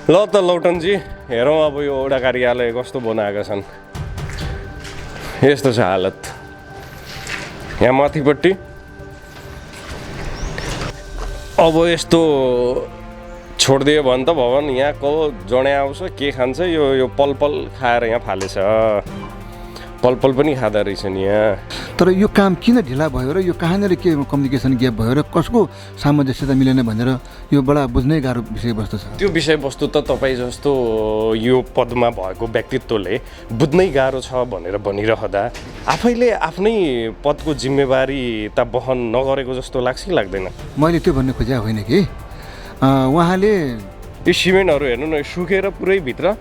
ल त लौटनजी हेरौँ अब यो वडा कार्यालय कस्तो बनाएका छन्। यस्तो छ हालत। यहाँ माथिपट्टि अब यस्तो छोडिदियो भने त भवन यहाँ को जड्या आउँछ के खान्छ। यो पलपल खाएर यहाँ फालेछ। पलपल पनि खाँदो रहेछ नि यहाँ। तर यो काम किन ढिला भयो र यो कहाँनिर के कम्युनिकेसन ग्याप भयो र कसको सामञ्जस्यता मिलेन भनेर यो बडा बुझ्नै गाह्रो विषयवस्तु छ। त्यो विषयवस्तु त तपाईँ जस्तो यो पदमा भएको व्यक्तित्वले बुझ्नै गाह्रो छ भनेर भनिरहँदा आफैले आफ्नै पदको जिम्मेवारी त वहन नगरेको जस्तो लाग्छ कि लाग्दैन? मैले त्यो भन्ने खोजेको होइन कि उहाँले यो सिमेन्टहरू हेर्नु न, सुकेर पुरै भित्र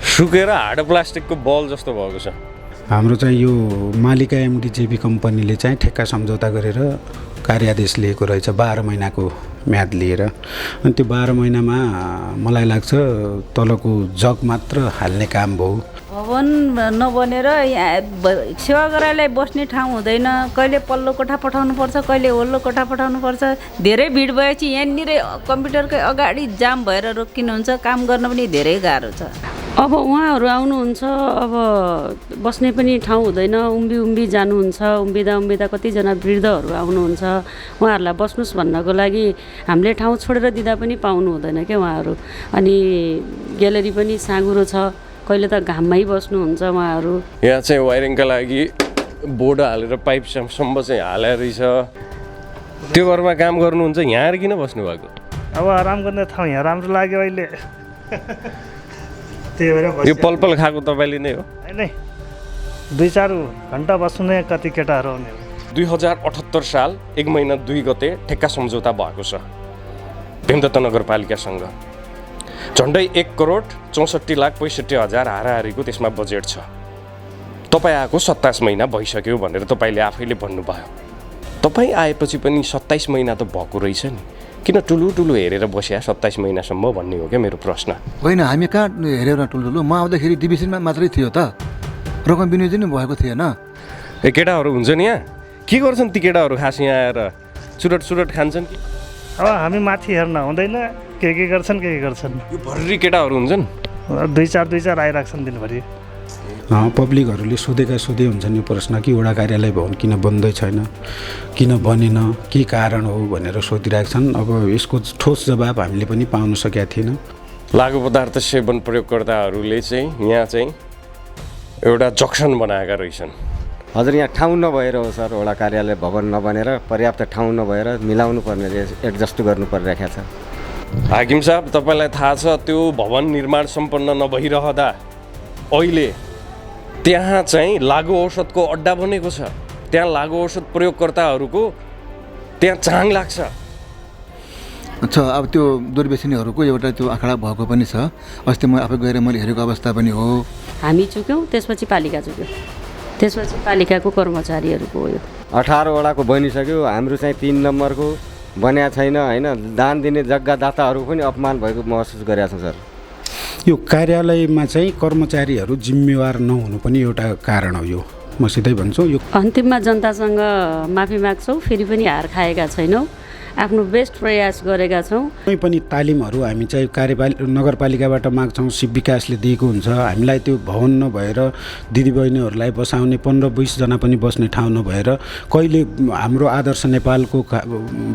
सुकेर हार्ड प्लास्टिकको बल जस्तो भएको छ। हाम्रो चाहिँ यो मालिका एमडिजेबी कम्पनीले चाहिँ ठेक्का सम्झौता गरेर कार्यादेश लिएको रहेछ 12 महिनाको म्याद लिएर। अनि त्यो 12 महिनामा मलाई लाग्छ तलको जग मात्र हाल्ने काम भयो। भवन नबनेर यहाँ सेवाग्राहीलाई बस्ने ठाउँ हुँदैन। कहिले पल्लो कोठा पठाउनुपर्छ, कहिले वल्लो कोठा पठाउनुपर्छ। धेरै भिड भएपछि यहाँनिर कम्प्युटरकै अगाडि जाम भएर रोकिनुहुन्छ। काम गर्न पनि धेरै गाह्रो छ। अब उहाँहरू आउनुहुन्छ, अब बस्ने पनि ठाउँ हुँदैन। उम्बी जानुहुन्छ। उम्बिँदा कतिजना वृद्धहरू आउनुहुन्छ। उहाँहरूलाई बस्नुहोस् भन्नको लागि हामीले ठाउँ छोडेर दिँदा पनि पाउनु हुँदैन क्या उहाँहरू। अनि ग्यालेरी पनि साँघुरो छ। कहिले त घाममै बस्नुहुन्छ उहाँहरू। यहाँ चाहिँ वायरिङका लागि बोर्ड हालेर पाइपसम्म चाहिँ हालेर रहेछ। त्यो घरमा काम गर्नुहुन्छ, यहाँ किन बस्नु भएको? अब आराम गर्ने ठाउँ यहाँ राम्रो लाग्यो अहिले। त्यही भएर यो पलपल खाएको तपाईँले नै हो? होइन, 2-4 घन्टा बस्नु नै कति केटाहरू आउने। 2078 साल 1 महिना 2 गते ठेक्का सम्झौता भएको छ भीमदत्त नगरपालिकासँग। झन्डै 1,64,65,00,000 हाराहारीको त्यसमा बजेट छ। तपाईँ आएको 27 महिना भइसक्यो भनेर तपाईँले आफैले भन्नुभयो। तपाईँ आएपछि पनि 27 महिना त भएको रहेछ नि, किन ठुलो हेरेर बस्या 27 महिनासम्म भन्ने हो क्या मेरो प्रश्न। होइन, हामी कहाँ हेरेर ठुलो म आउँदाखेरि डिभिजनमा मात्रै थियो त, रकम विनियोजन नै भएको थिएन। ए केटाहरू हुन्छन् यहाँ? के गर्छन् ती केटाहरू खास यहाँ आएर? चुरट खान्छन् कि? अब हामी माथि हेर्न हुँदैन, के गर्छन् के गर्छन्। यो भर्री केटाहरू हुन्छन्? 2-4 आइरहेछन् दिनभरि। पब्लिकहरूले सोधेका हुन्छन् यो प्रश्न कि वडा कार्यालय भवन किन बन्दै छैन, किन बनेन, के कारण हो भनेर सोधिरहेका छन्। अब यसको ठोस जवाब हामीले पनि पाउन सकेका थिएनौँ। लागु पदार्थ सेवन प्रयोगकर्ताहरूले चाहिँ यहाँ चाहिँ एउटा जक्सन बनाएका रहेछन्। हजुर, यहाँ ठाउँ नभएर हो सर, वडा कार्यालय भवन नबनेर पर्याप्त ठाउँ नभएर मिलाउनु पर्ने, एडजस्ट गर्नु परिरहेको छ। हाकिम साहब, तपाईँलाई थाहा छ त्यो भवन निर्माण सम्पन्न नभइरहँदा अहिले त्यहाँ चाहिँ लागु औषधको अड्डा बनेको छ। त्यहाँ लागु औषध प्रयोगकर्ताहरूको त्यहाँ चाङ लाग्छ। अच्छा, अब त्यो दुर्व्यसनीहरूको एउटा त्यो आँकडा भएको पनि छ। अस्ति म आफै गएर मैले हेरेको अवस्था पनि हो। हामी चुक्यौँ, त्यसपछि पालिका चुक्यो, त्यसपछि पालिकाको कर्मचारीहरूको हो। यो 18 वडाको बनिसक्यो, हाम्रो चाहिँ 3 नम्बरको बन्या छैन। होइन, दान दिने जग्गादाताहरू पनि अपमान भएको महसुस गरेका छौँ सर। यो कार्यालयमा चाहिँ कर्मचारीहरू जिम्मेवार नहुनु पनि एउटा कारण हो। यो म सिधै भन्छु। यो अन्तिममा जनतासँग माफी माग्छौँ, फेरि पनि हार खाएका छैनौँ, आफ्नो बेस्ट प्रयास गरेका छौँ। कुनै पनि तालिमहरू हामी चाहिँ नगरपालिकाबाट माग्छौँ, शिव विकासले दिएको हुन्छ। हामीलाई त्यो भवन नभएर दिदीबहिनीहरूलाई बसाउने 15-20 जना पनि बस्ने ठाउँ नभएर कहिले हाम्रो आदर्श नेपालको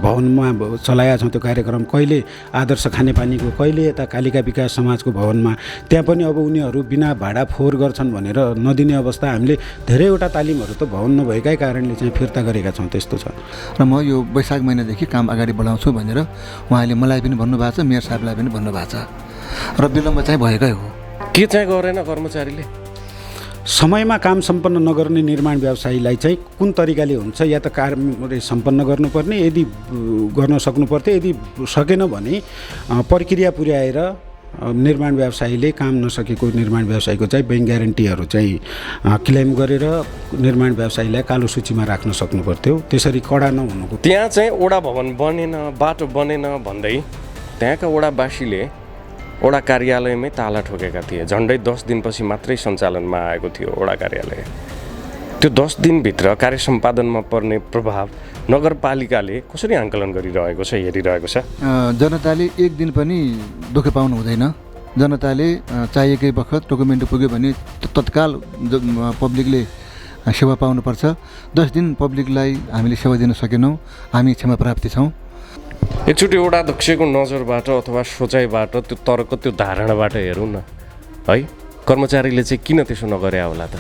भवनमा चलाएका छौँ त्यो कार्यक्रम, कहिले आदर्श खानेपानीको, कहिले यता कालिका विकास समाजको भवनमा। त्यहाँ पनि अब उनीहरू बिना भाडा फोहोर गर्छन् भनेर नदिने अवस्था। हामीले धेरैवटा तालिमहरू त भवन नभएकै कारणले चाहिँ फिर्ता गरेका छौँ। त्यस्तो छ। र म यो वैशाख महिनादेखि काम अगाडि बढाउँछु भनेर उहाँले मलाई पनि भन्नुभएको छ, मेयर साहबलाई पनि भन्नुभएको छ। र विलम्ब चाहिँ भएकै हो। के चाहिँ गरेन कर्मचारीले? समयमा काम सम्पन्न नगर्ने निर्माण व्यवसायीलाई चाहिँ कुन तरिकाले हुन्छ, या त कार्य सम्पन्न गर्नुपर्ने, यदि गर्न सक्नुपर्थ्यो, यदि सकेन भने प्रक्रिया पुर्याएर निर्माण व्यवसायीले काम नसकेको निर्माण व्यवसायीको चाहिँ बैंक ग्यारेन्टीहरू चाहिँ क्लेम गरेर निर्माण व्यवसायीलाई कालो सूचीमा राख्न सक्नुपर्थ्यो। त्यसरी कडा नहुनुको। त्यहाँ चाहिँ वडा भवन बनेन, बाटो बनेन भन्दै त्यहाँका वडावासीले वडा कार्यालयमै ताला ठोकेका थिए। झन्डै 10 दिनपछि मात्रै सञ्चालनमा आएको थियो वडा कार्यालय। त्यो 10 दिनभित्र कार्य सम्पादनमा पर्ने प्रभाव नगरपालिकाले कसरी आकलन गरिरहेको छ, हेरिरहेको छ? जनताले एक दिन पनि दुःख पाउनु हुँदैन। जनताले चाहिएकै बखत डकुमेन्ट पुग्यो भने तत्काल पब्लिकले सेवा पाउनुपर्छ। 10 दिन पब्लिकलाई हामीले सेवा दिन सकेनौँ, हामी क्षमा प्राप्ति छौँ। एकचोटि वडा अध्यक्षको नजरबाट अथवा सोचाइबाट त्यो तर्क, त्यो धारणाबाट हेरौँ न है, कर्मचारीले चाहिँ किन त्यसो नगरे होला त?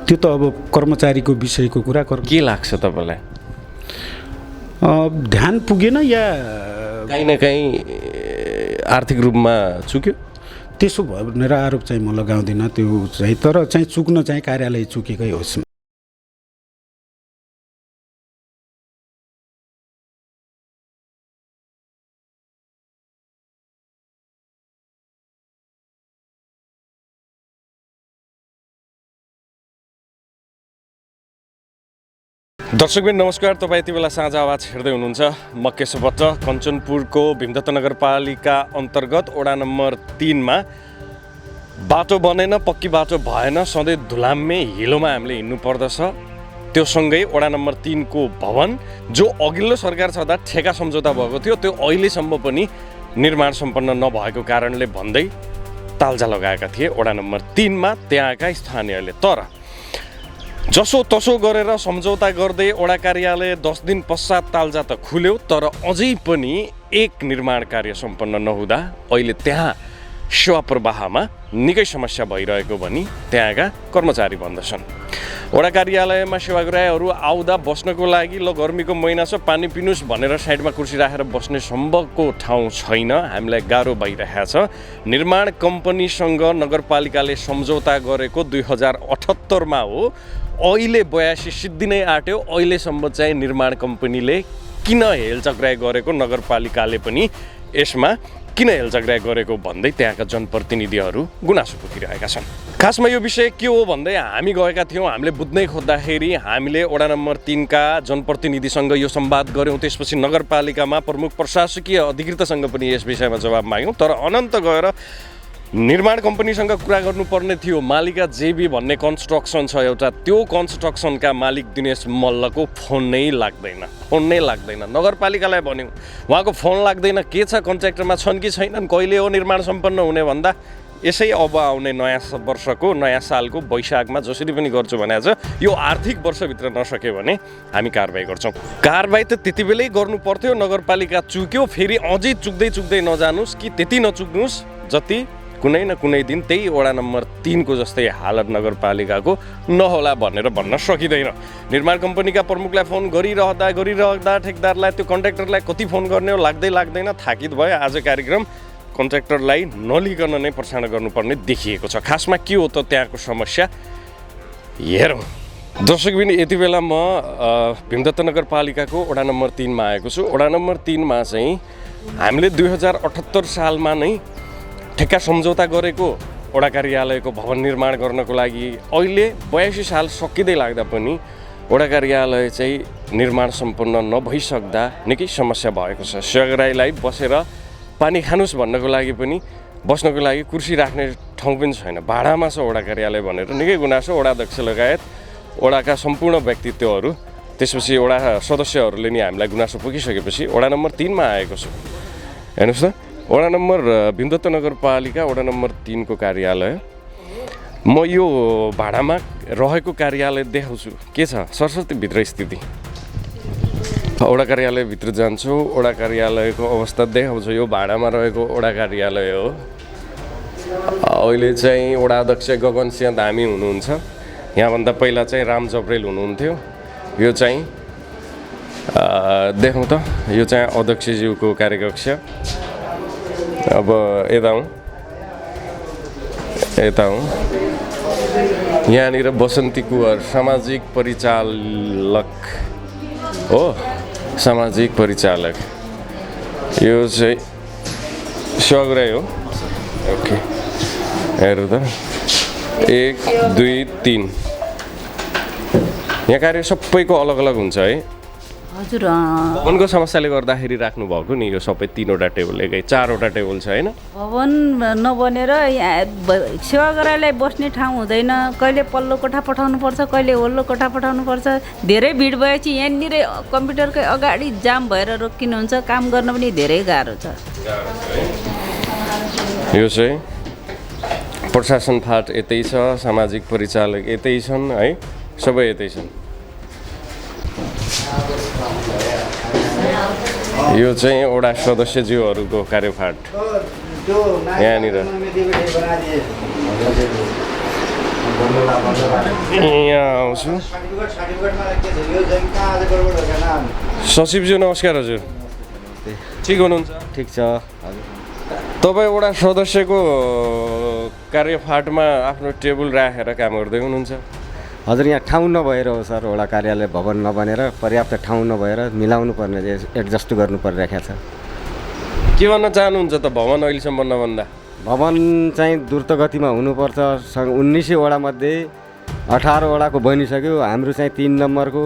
त्यो त अब कर्मचारीको विषयको कुरा के लाग्छ तपाईँलाई? ध्यान पुगेन या काहीँ न काहीँ आर्थिक रूपमा चुक्यो? त्यसो भयो भनेर आरोप चाहिँ म लगाउँदिनँ त्यो चाहिँ, तर चाहिँ चुक्न चाहिँ कार्यालय चुकेकै होस्। दर्शकबिन नमस्कार, तपाईँ यति बेला साँझ आवाज हेर्दै हुनुहुन्छ। म केशव भट्ट, कञ्चनपुरको भीमदत्त नगरपालिका अन्तर्गत वडा नम्बर 3 मा बाटो बनेन, पक्की बाटो भएन, सधैँ धुलाम्मे हिलोमा हामीले हिँड्नु पर्दछ। त्यो सँगै वडा नम्बर 3 को भवन जो अघिल्लो सरकार छँदा ठेका सम्झौता भएको थियो, त्यो अहिलेसम्म पनि निर्माण सम्पन्न नभएको कारणले भन्दै ताल्जा लगाएका थिए वडा नम्बर 3 मा त्यहाँका स्थानीयले। तर जसो तसो गरेर सम्झौता गर्दै वडा कार्यालय 10 दिन पश्चात ताल्जा त खुल्यो, तर अझै पनि एक निर्माण कार्य सम्पन्न नहुँदा अहिले त्यहाँ सेवा प्रवाहमा निकै समस्या भइरहेको भनी त्यहाँका कर्मचारी भन्दछन्। वडा कार्यालयमा सेवाग्राहीहरू आउँदा बस्नको लागि ल गर्मीको महिना छ, पानी पिनुस् भनेर साइडमा कुर्सी राखेर बस्ने सम्भवको ठाउँ छैन, हामीलाई गाह्रो भइरहेको छ। निर्माण कम्पनीसँग नगरपालिकाले सम्झौता गरेको 2078 मा हो, अहिले 82 सिद्धिनै आँट्यो। अहिलेसम्म चाहिँ निर्माण कम्पनीले किन हेलचक्राइ गरेको, नगरपालिकाले पनि यसमा किन हेलचक्राइ गरेको भन्दै त्यहाँका जनप्रतिनिधिहरू गुनासो पोखिरहेका छन्। खासमा यो विषय के हो भन्दै हामी गएका थियौँ। हामीले बुझ्नै खोज्दाखेरि हामीले वडा नम्बर 3 का जनप्रतिनिधिसँग यो संवाद गऱ्यौँ। त्यसपछि नगरपालिकामा प्रमुख प्रशासकीय अधिकृतसँग पनि यस विषयमा जवाब माग्यौँ। तर अनन्त गएर निर्माण कम्पनीसँग कुरा गर्नुपर्ने थियो। मालिका जेबी भन्ने कन्स्ट्रक्सन छ एउटा, त्यो कन्स्ट्रक्सनका मालिक दिनेश मल्लको फोन नै लाग्दैन। नगरपालिकालाई भन्यौँ, उहाँको फोन लाग्दैन, के छ कन्ट्र्याक्टरमा छन् कि छैनन्, कहिले हो निर्माण सम्पन्न हुने भन्दा यसै अब आउने नयाँ वर्षको नयाँ सालको वैशाखमा जसरी पनि गर्छु भनेको छ, यो आर्थिक वर्षभित्र नसके भने हामी कारबाही गर्छौँ। कारबाही त त्यति बेलै गर्नु पर्थ्यो, नगरपालिका चुक्यो, फेरि अझै चुक्दै नजानुस् कि त्यति नचुक्नुस् जति कुनै न कुनै दिन त्यही वडा नम्बर 3 को जस्तै हालत नगरपालिकाको नहोला भनेर भन्न सकिँदैन। निर्माण कम्पनीका प्रमुखलाई फोन गरिरहँदा ठेकदारलाई, त्यो कन्ट्र्याक्टरलाई कति फोन गर्ने हो लाग्दैन। थाकित भयो। आज कार्यक्रम कन्ट्र्याक्टरलाई नलिकन नै प्रसारण गर्नुपर्ने देखिएको छ। खासमा के हो त त्यहाँको समस्या हेरौँ। दर्शकबिन यति बेला म भीमदत्त नगरपालिकाको वडा नम्बर 3 मा आएको छु। वडा नम्बर 3 मा चाहिँ हामीले 2078 सालमा नै ठेक्का सम्झौता गरेको वडा कार्यालयको भवन निर्माण गर्नको लागि अहिले 82 साल सकिँदै लाग्दा पनि वडा कार्यालय चाहिँ निर्माण सम्पन्न नभइसक्दा निकै समस्या भएको छ। सेवाग्राहीलाई बसेर पानी खानुस् भन्नको लागि पनि बस्नको लागि कुर्सी राख्ने ठाउँ पनि छैन, भाडामा छ वडा कार्यालय भनेर निकै गुनासो वडा अध्यक्ष लगायत वडाका सम्पूर्ण व्यक्तित्वहरू, त्यसपछि वडा सदस्यहरूले नि हामीलाई गुनासो पोखिसकेपछि वडा नम्बर 3 मा आएको छु। हेर्नुहोस् त, वडा नम्बर भीमदत्त नगरपालिका वडा नम्बर 3 को कार्यालय, म यो भाडामा रहेको कार्यालय देखाउँछु के छ सरस्वतीभित्र स्थिति। वडा कार्यालयभित्र जान्छु, वडा कार्यालयको अवस्था देखाउँछु। यो भाडामा रहेको वडा कार्यालय हो। अहिले चाहिँ वडा अध्यक्ष गगन सिंह धामी हुनुहुन्छ, यहाँभन्दा पहिला चाहिँ राम जब्रेल हुनुहुन्थ्यो। यो चाहिँ देखाउँ त, यो चाहिँ अध्यक्षज्यूको कार्यकक्ष। अब यता हूँ, यहाँनिर बसन्ती कुँवर सामाजिक परिचालक हो, सामाजिक परिचालक। यो चाहिँ सेवाग्राही हो। ओके, हेरौँ त, 1 2 3 यहाँ कार्य सबैको अलग अलग हुन्छ है। हजुर भवनको समस्याले गर्दाखेरि राख्नु भएको नि यो सबै 3वटा टेबल 4वटा टेबल छ होइन? भवन नबनेर यहाँ सेवाग्राहीलाई बस्ने ठाउँ हुँदैन। कहिले पल्लो कोठा पठाउनुपर्छ, कहिले वल्लो कोठा पठाउनुपर्छ। धेरै भिड भएपछि यहाँनिर कम्प्युटरकै अगाडि जाम भएर रोकिनुहुन्छ। काम गर्न पनि धेरै गाह्रो छ। यो चाहिँ प्रशासन फाँट यतै छ, सामाजिक परिचालक यतै छन् है, सबै यतै छन्। यो चाहिँ वडा सदस्यज्यूहरूको कार्यफाट यहाँनिर। यहाँ आउँछु। सचिवज्यू नमस्कार। हजुर ठिक हुनुहुन्छ? ठिक छ। तपाईँ वडा सदस्यको कार्यफाटमा आफ्नो टेबल राखेर काम गर्दै हुनुहुन्छ? हजुर, यहाँ ठाउँ नभएर हो सर, वडा कार्यालय भवन नबनेर पर्याप्त ठाउँ नभएर मिलाउनु पर्ने, एडजस्ट गर्नु परिरहेको छ। के भन्न चाहनुहुन्छ त भवन अहिलेसम्म नबन्दा? भवन चाहिँ द्रुत गतिमा हुनुपर्छ। 19 वडामध्ये 18 वडाको बनिसक्यो, हाम्रो चाहिँ 3 नम्बरको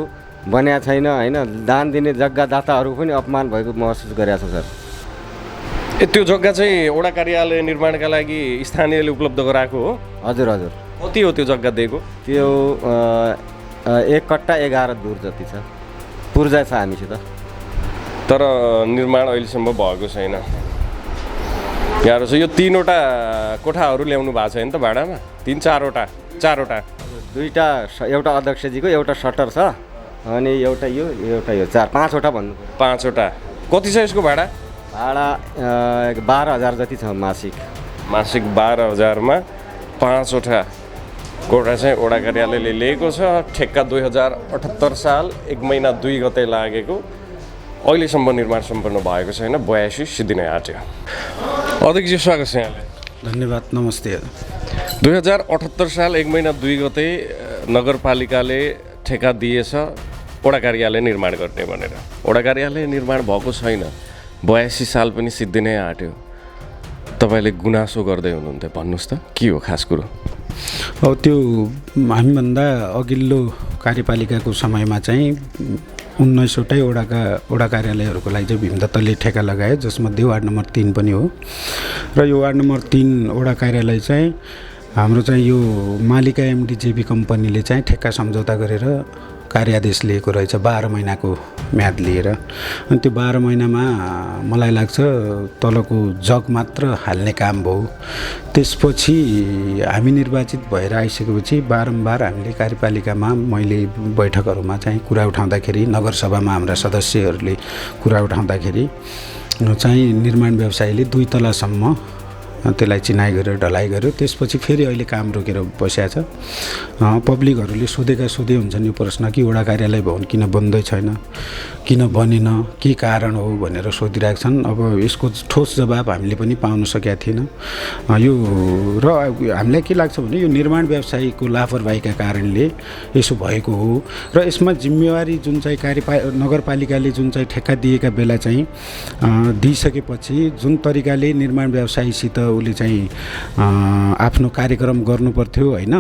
बन्या छैन होइन। दान दिने जग्गादाताहरू पनि अपमान भएको महसुस गरेको छ सर। त्यो जग्गा चाहिँ वडा कार्यालय निर्माणका लागि स्थानीयले उपलब्ध गराएको हो? हजुर हजुर। कति हो त्यो जग्गा दिएको? त्यो 1 कट्टा 11 दूर जति छ, पूर्जा छ हामीसित। तर निर्माण अहिलेसम्म भएको छैन। गाह्रो छ। यो 3वटा कोठाहरू ल्याउनु भएको छैन त भाडामा? 4वटा 2टा, एउटा अध्यक्षजीको, एउटा सटर छ अनि एउटा यो 5वटा भन्नु। 5वटा। कति छ यसको भाडा? भाडा 12,000 जति छ मासिक। 12,000मा 5वटा कोठा चाहिँ वडा कार्यालयले लिएको छ। ठेक्का 2078 साल 1 महिना 2 गते लागेको। अहिलेसम्म निर्माण सम्पन्न भएको छैन। 82 सिद्धिनै आँट्यो। अध्यक्षजी स्वागत छ यहाँलाई। धन्यवाद, नमस्ते। 2078 साल 1 महिना 2 गते नगरपालिकाले ठेक्का दिएछ वडा कार्यालय निर्माण गर्ने भनेर। वडा कार्यालय निर्माण भएको छैन। 82 साल पनि सिद्धिनै आँट्यो। तपाईँले गुनासो गर्दै हुनुहुन्थ्यो, भन्नुहोस् त के हो खास कुरो? अब त्यो हामीभन्दा अघिल्लो कार्यपालिकाको समयमा चाहिँ 19वटै वडा कार्यालयहरूको लागि चाहिँ भीमदत्तले ठेका लगाए, जसमध्ये वार्ड नम्बर 3 पनि हो। र यो वार्ड नम्बर 3 वडा कार्यालय चाहिँ हाम्रो चाहिँ यो मालिका एमडिजेबी कम्पनीले चाहिँ ठेक्का सम्झौता गरेर कार्यादेश लिएको रहेछ 12 महिनाको म्याद लिएर। अनि त्यो 12 महिनामा मलाई लाग्छ तलको जग मात्र हाल्ने काम भयो। त्यसपछि हामी निर्वाचित भएर आइसकेपछि बारम्बार हामीले कार्यपालिकामा मैले बैठकहरूमा चाहिँ कुरा उठाउँदाखेरि, नगरसभामा हाम्रा सदस्यहरूले कुरा उठाउँदाखेरि चाहिँ निर्माण व्यवसायीले 2 तलासम्म त्यसलाई चिनाइ गरेर ढलाइ गर्यो। त्यसपछि फेरि अहिले काम रोकेर बसेको छ। पब्लिकहरूले सोधे हुन्छन् यो प्रश्न कि वडा कार्यालय भवन किन बन्दै छैन, किन बनेन, के कारण हो भनेर सोधिरहेका छन्। अब यसको ठोस जवाब हामीले पनि पाउन सकेका थिएन। यो र हामीलाई के लाग्छ भने यो निर्माण व्यवसायीको लापरवाहीका कारणले यसो भएको हो। र यसमा जिम्मेवारी जुन चाहिँ नगरपालिकाले जुन चाहिँ ठेक्का दिएका बेला चाहिँ दिइसकेपछि जुन तरिकाले निर्माण व्यवसायीसित उसले चाहिँ आफ्नो कार्यक्रम गर्नुपर्थ्यो होइन,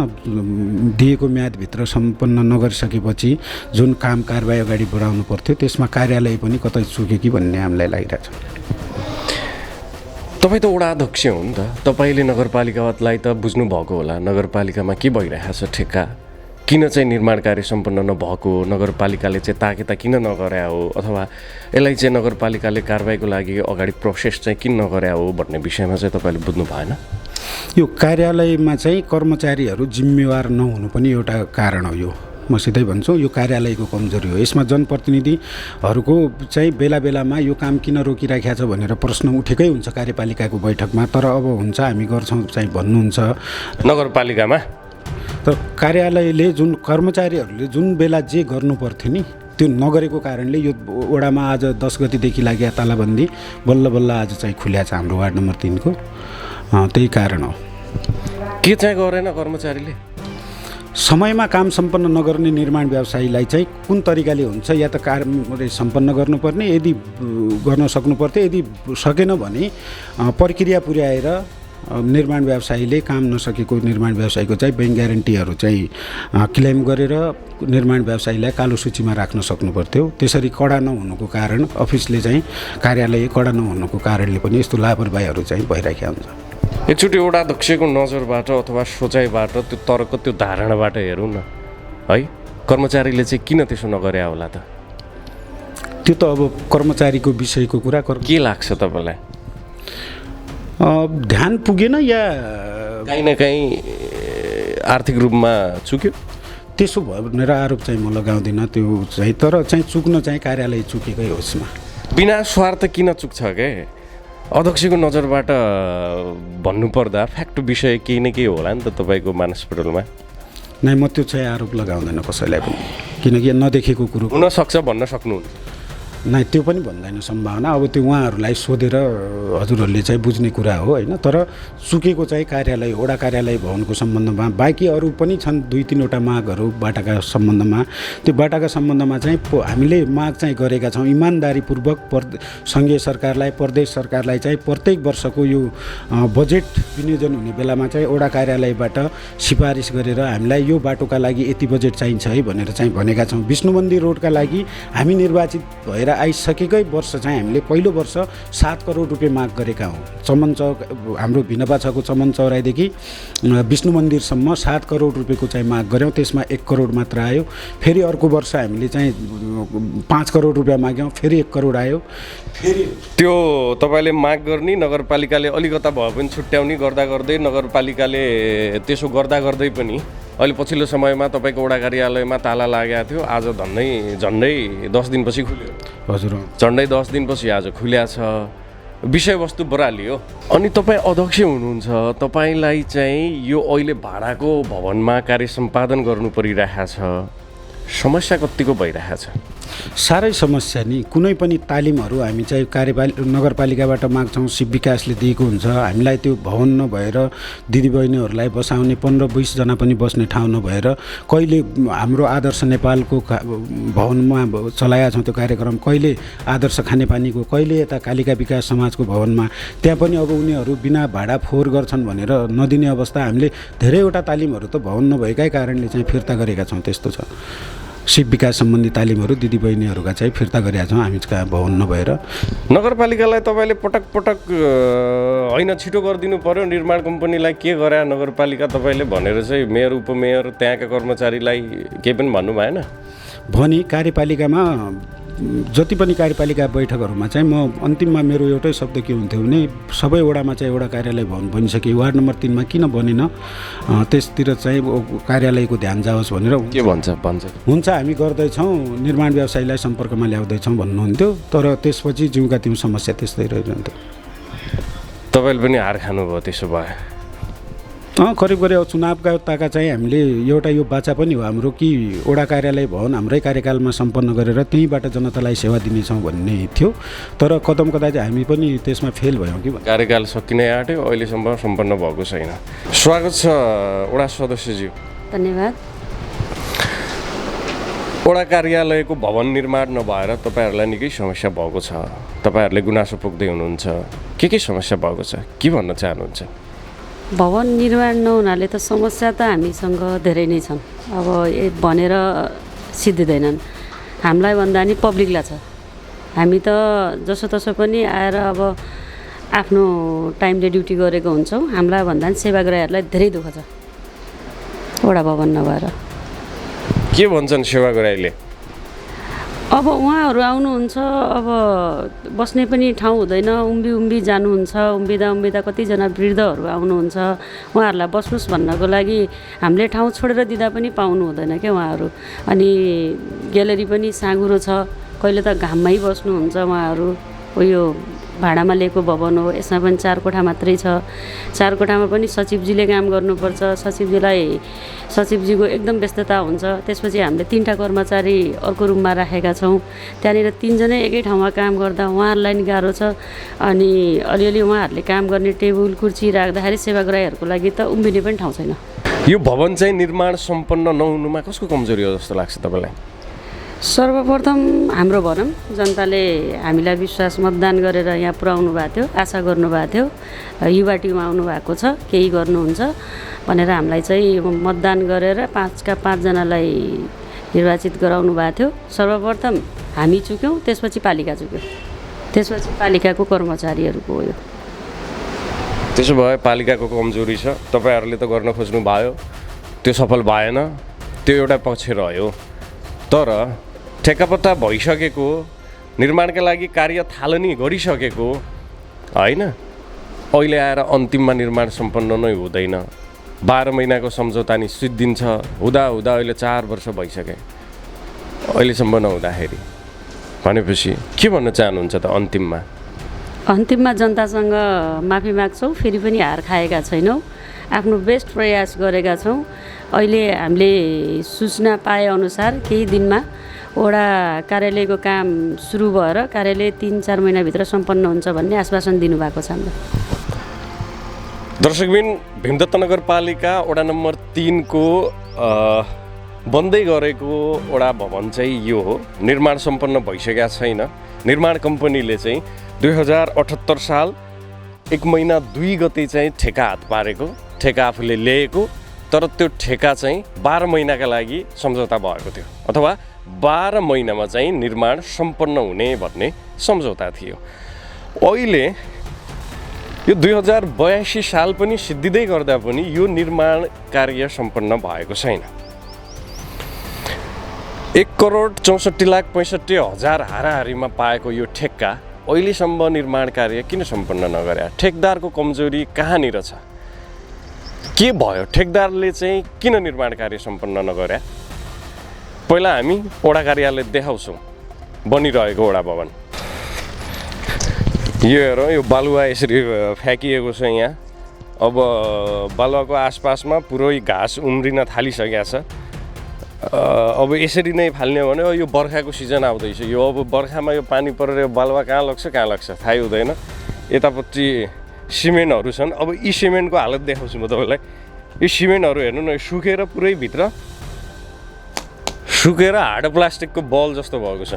दिएको म्यादभित्र सम्पन्न नगरिसकेपछि जुन काम कारबाही अगाडि बढाउनु पर्थ्यो त्यसमा कार्यालय पनि कतै चुक्यो कि भन्ने हामीलाई लागिरहेछ। तपाईँ त वडा अध्यक्ष हो नि त, तपाईँले नगरपालिकालाई त बुझ्नु भएको होला नगरपालिकामा के भइरहेको छ, ठेक्का किन चाहिँ निर्माण कार्य सम्पन्न नभएको, नगरपालिकाले चाहिँ ताकेता किन नगरे हो, अथवा यसलाई चाहिँ नगरपालिकाले कारबाहीको लागि अगाडि प्रोसेस चाहिँ किन नगरे हो भन्ने विषयमा चाहिँ तपाईँले बुझ्नु भएन? यो कार्यालयमा चाहिँ कर्मचारीहरू जिम्मेवार नहुनु पनि एउटा कारण हो। यो म सिधै भन्छु, यो कार्यालयको कमजोरी हो। यसमा जनप्रतिनिधिहरूको चाहिँ बेला बेलामा यो काम किन रोकिराखेको छ भनेर प्रश्न उठेकै हुन्छ कार्यपालिकाको बैठकमा। तर अब हुन्छ हामी गर्छौँ चाहिँ भन्नुहुन्छ नगरपालिकामा। तर कार्यालयले जुन कर्मचारीहरूले जुन बेला जे गर्नु पर्थ्यो नि त्यो नगरेको कारणले यो वडामा आज 10 गतिदेखि लाग्यो तालाबन्दी, बल्ल बल्ल आज चाहिँ खुल्या छ हाम्रो वार्ड नम्बर 3 को। त्यही कारण हो। के चाहिँ गरेन कर्मचारीले? समयमा काम सम्पन्न नगर्ने निर्माण व्यवसायीलाई चाहिँ कुन तरिकाले हुन्छ, या त कार्य सम्पन्न गर्नुपर्ने, यदि गर्न सक्नुपर्थ्यो, यदि सकेन भने प्रक्रिया पुर्याएर निर्माण व्यवसायीले काम नसकेको निर्माण व्यवसायीको चाहिँ ब्याङ्क ग्यारेन्टीहरू चाहिँ क्लेम गरेर निर्माण व्यवसायीलाई कालो सूचीमा राख्न सक्नु पर्थ्यो। त्यसरी कडा नहुनुको कारण अफिसले चाहिँ कार्यालय कडा नहुनुको कारणले पनि यस्तो लापरवाहीहरू चाहिँ भइरहेको हुन्छ। एकचोटि एउटा अध्यक्षको नजरबाट अथवा सोचाइबाट त्यो तर्क त्यो धारणाबाट हेरौँ न है, कर्मचारीले चाहिँ किन त्यसो नगरे होला त? त्यो त अब कर्मचारीको विषयको कुरा के लाग्छ तपाईँलाई? ध्यान पुगेन या काहीँ न काहीँ आर्थिक रूपमा चुक्यो त्यसो भयो भनेर आरोप चाहिँ म लगाउँदिनँ त्यो चाहिँ, तर चाहिँ चुक्न चाहिँ कार्यालय चुकेकै हो यसमा। बिना स्वार्थ किन चुक्छ के? अध्यक्षको नजरबाट भन्नुपर्दा फ्याक्ट विषय केही न केही होला नि त तपाईँको मानसपटलमा। नै म त्यो चाहिँ आरोप लगाउँदैन कसैलाई पनि, किनकि नदेखेको कुरो हुनसक्छ भन्न सक्नुहुन्छ? नै त्यो पनि भन्दैन सम्भावना। अब त्यो उहाँहरूलाई सोधेर हजुरहरूले चाहिँ बुझ्ने कुरा हो होइन। तर चुकेको चाहिँ कार्यालय वडा कार्यालय भवनको सम्बन्धमा बाँकी अरू पनि छन् 2-3वटा मागहरू बाटाका सम्बन्धमा। त्यो बाटाका सम्बन्धमा चाहिँ हामीले माग चाहिँ गरेका छौँ इमान्दारीपूर्वक सङ्घीय सरकारलाई प्रदेश सरकारलाई चाहिँ प्रत्येक वर्षको यो बजेट विनियोजन हुने बेलामा चाहिँ वडा कार्यालयबाट सिफारिस गरेर हामीलाई यो बाटोका लागि यति बजेट चाहिन्छ है भनेर चाहिँ भनेका छौँ। विष्णु मन्दिर रोडका लागि हामी निर्वाचित भएर आइसकेकै वर्ष चाहिँ हामीले पहिलो वर्ष 7 करोड रुपियाँ माग गरेका हौँ। चमन चौक हाम्रो भिनपा छको चमन चौराईदेखि विष्णु मन्दिरसम्म 7 करोड रुपियाँको चाहिँ माग गऱ्यौँ। त्यसमा 1 करोड मात्र आयो। फेरि अर्को वर्ष हामीले चाहिँ 5 करोड रुपियाँ माग्यौँ, फेरि 1 करोड आयो। फेरि त्यो तपाईँले माग गर्ने नगरपालिकाले अलिकता भए पनि छुट्याउने गर्दा गर्दै नगरपालिकाले त्यसो गर्दा गर्दै पनि अहिले पछिल्लो समयमा तपाईँको वडा कार्यालयमा ताला लागेको थियो। आज झन्डै 10 दिनपछि खुल्यो। हजुर, झन्डै 10 दिनपछि आज खुल्या छ। विषयवस्तु बरालियो। अनि तपाईँ अध्यक्ष हुनुहुन्छ, तपाईँलाई चाहिँ यो अहिले भाडाको भवनमा कार्य सम्पादन गर्नु परिरहेको छ, समस्या कतिको भइरहेको छ? साह्रै समस्या नि। कुनै पनि तालिमहरू हामी चाहिँ नगरपालिकाबाट माग्छौँ, शिव विकासले दिएको हुन्छ। हामीलाई त्यो भवन नभएर दिदीबहिनीहरूलाई बसाउने 15-20 जना पनि बस्ने ठाउँ नभएर कहिले हाम्रो आदर्श नेपालको भवनमा चलाएका छौँ त्यो कार्यक्रम, कहिले आदर्श खानेपानीको, कहिले यता कालिका विकास समाजको भवनमा। त्यहाँ पनि अब उनीहरू बिना भाडा फोहोर गर्छन् भनेर नदिने अवस्था। हामीले धेरैवटा तालिमहरू त भवन नभएकै कारणले चाहिँ फिर्ता गरेका छौँ। त्यस्तो छ। शिव विकास सम्बन्धी तालिमहरू दिदीबहिनीहरूका चाहिँ फिर्ता गरेका छौँ हामी भवन नभएर। नगरपालिकालाई तपाईँले पटक पटक होइन छिटो गरिदिनु पर्यो निर्माण कम्पनीलाई के गरे नगरपालिका तपाईँले भनेर चाहिँ मेयर उपमेयर त्यहाँका कर्मचारीलाई केही पनि भन्नु भएन? भने कार्यपालिकामा जति पनि कार्यपालिका बैठकहरूमा चाहिँ म अन्तिममा मेरो एउटै शब्द के हुन्थ्यो भने सबै वडामा चाहिँ एउटा कार्यालय भवन बनिसके, वार्ड नम्बर 3मा किन बनेन, त्यसतिर चाहिँ कार्यालयको ध्यान जाओस् भनेर। के भन्छ हुन्छ हामी गर्दैछौँ, निर्माण व्यवसायीलाई सम्पर्कमा ल्याउँदैछौँ भन्नुहुन्थ्यो। तर त्यसपछि जिउका तिउ समस्या त्यस्तै रहिरहन्थ्यो। तपाईँले पनि हार खानुभयो त्यसो भए? करिब अब चुनावका ताका चाहिँ हामीले एउटा यो बाचा पनि हो हाम्रो कि वडा कार्यालय भवन हाम्रै कार्यकालमा सम्पन्न गरेर त्यहीँबाट जनतालाई सेवा दिनेछौँ भन्ने थियो। तर कदम कदा चाहिँ हामी पनि त्यसमा फेल भयौँ कि। कार्यकाल सकिनै आँट्यो, अहिलेसम्म सम्पन्न भएको छैन। स्वागत छ वडा सदस्यज्यू। धन्यवाद। वडा कार्यालयको भवन निर्माण नभएर तपाईँहरूलाई निकै समस्या भएको छ, तपाईँहरूले गुनासो पोख्दै हुनुहुन्छ। के समस्या भएको छ, के भन्न चाहनुहुन्छ? भवन निर्माण नहुनाले त समस्या त हामीसँग धेरै नै छन्। अब भनेर सिद्धिँदैनन्। हामीलाई भन्दा नि पब्लिकलाई छ। हामी त जसोतसो पनि आएर अब आफ्नो टाइमले ड्युटी गरेको हुन्छौँ। हामीलाई भन्दा नि सेवाग्राहीहरूलाई धेरै दुःख छ वडा भवन नभएर। के भन्छन् सेवाग्राहीले? अब उहाँहरू आउनुहुन्छ, अब बस्ने पनि ठाउँ हुँदैन, उम्बी जानुहुन्छ। उम्बिँदा कतिजना वृद्धहरू आउनुहुन्छ, उहाँहरूलाई बस्नुहोस् भन्नको लागि हामीले ठाउँ छोडेर दिँदा पनि पाउनु हुँदैन क्या उहाँहरू। अनि ग्यालेरी पनि साँघुरो छ, कहिले त घाममै बस्नुहुन्छ उहाँहरू। यो भाडामा लिएको भवन हो, यसमा पनि 4 कोठा मात्रै छ। 4 कोठामा पनि सचिवजीले काम गर्नुपर्छ। सचिवजीको एकदम व्यस्तता हुन्छ। त्यसपछि हामीले 3टा कर्मचारी अर्को रुममा राखेका छौँ। त्यहाँनिर 3 जनै एकै ठाउँमा काम गर्दा उहाँहरूलाई नि गाह्रो छ। अनि अलिअलि उहाँहरूले काम गर्ने टेबल कुर्सी राख्दाखेरि सेवाग्राहीहरूको लागि त उम्बिने पनि ठाउँ छैन। यो भवन चाहिँ निर्माण सम्पन्न नहुनुमा कसको कमजोरी हो जस्तो लाग्छ तपाईँलाई? सर्वप्रथम हाम्रो भनौँ जनताले हामीलाई विश्वास मतदान गरेर यहाँ पुर्याउनु भएको थियो, आशा गर्नुभएको थियो, युवा टिम आउनु भएको छ, केही गर्नुहुन्छ भनेर हामीलाई चाहिँ मतदान गरेर 5 का 5 जनालाई निर्वाचित गराउनु भएको थियो। सर्वप्रथम हामी चुक्यौँ, त्यसपछि पालिका चुक्यो, त्यसपछि पालिकाको कर्मचारीहरूको हो। त्यसो भए पालिकाको कमजोरी छ, तपाईँहरूले त गर्न खोज्नु भयो, त्यो सफल भएन, त्यो एउटा पक्ष रह्यो। तर ठेक्कापत्ता भइसकेको, निर्माणका लागि कार्य थालनी गरिसकेको होइन, अहिले आएर अन्तिममा निर्माण सम्पन्न नै हुँदैन। 12 महिनाको सम्झौता नि सिद्धिन्छ हुँदा अहिले 4 वर्ष भइसके, अहिलेसम्म नहुँदाखेरि भनेपछि के भन्न चाहनुहुन्छ त? अन्तिममा जनतासँग माफी माग्छौँ, फेरि पनि हार खाएका छैनौँ, आफ्नो बेस्ट प्रयास गरेका छौँ। अहिले हामीले सूचना पाएअनुसार केही दिनमा वडा कार्यालयको काम सुरु भएर कार्यालय 3-4 महिनाभित्र सम्पन्न हुन्छ भन्ने आश्वासन दिनुभएको छ हामीलाई। दर्शकबिन, भीमदत्त नगरपालिका वडा नम्बर 3 को बन्दै गरेको वडा भवन चाहिँ यो हो। निर्माण सम्पन्न भइसकेका छैन। निर्माण कम्पनीले चाहिँ 2078 साल 1 महिना 2 गते चाहिँ ठेका हात पारेको, ठेका आफूले ल्याएको, तर त्यो ठेका चाहिँ 12 महिनाका लागि सम्झौता भएको थियो, अथवा 12 महिनामा चाहिँ निर्माण सम्पन्न हुने भन्ने सम्झौता थियो। अहिले यो 2082 साल पनि सिद्धिँदै गर्दा पनि यो निर्माण कार्य सम्पन्न भएको छैन। 1,64,65,000 हाराहारीमा पाएको यो ठेक्का अहिलेसम्म निर्माण कार्य किन सम्पन्न नगरे? ठेकदारको कमजोरी कहाँनिर छ? के भयो? ठेकदारले चाहिँ किन निर्माण कार्य सम्पन्न नगरे? पहिला हामी वडा कार्यालय देखाउँछौँ, बनिरहेको वडा भवन। यो हेर, यो बालुवा यसरी फ्याँकिएको छ यहाँ। अब बालुवाको आसपासमा पुरै घाँस उम्रिन थालिसकेको छ। अब यसरी नै फाल्ने हो भने यो बर्खाको सिजन आउँदैछ। यो अब बर्खामा यो पानी परेर यो बालुवा कहाँ लाग्छ थाहै हुँदैन। यतापट्टि सिमेन्टहरू छन्। अब यी सिमेन्टको हालत देखाउँछु म तपाईँलाई। यो सिमेन्टहरू हेर्नु न, सुकेर पुरै भित्र सुकेर हार्ड प्लास्टिकको बल जस्तो भएको छ।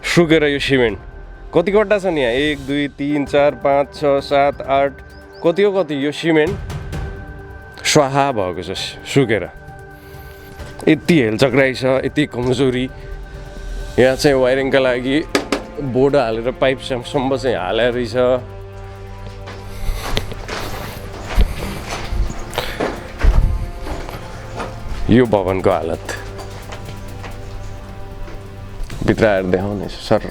सुकेर यो सिमेन्ट कति गड्डा छन् यहाँ? 1 2 3 4 5 6 7 8 कति हो कति? यो सिमेन्ट स्वाहा भएको छ सुकेर। यति हेलचक्राइ छ, यति कमजोरी। यहाँ चाहिँ वायरिङका लागि बोर्ड हालेर पाइपसम्म चाहिँ हालेर रहेछ। यो भवनको हालत भित्र आएर देखाउने सर।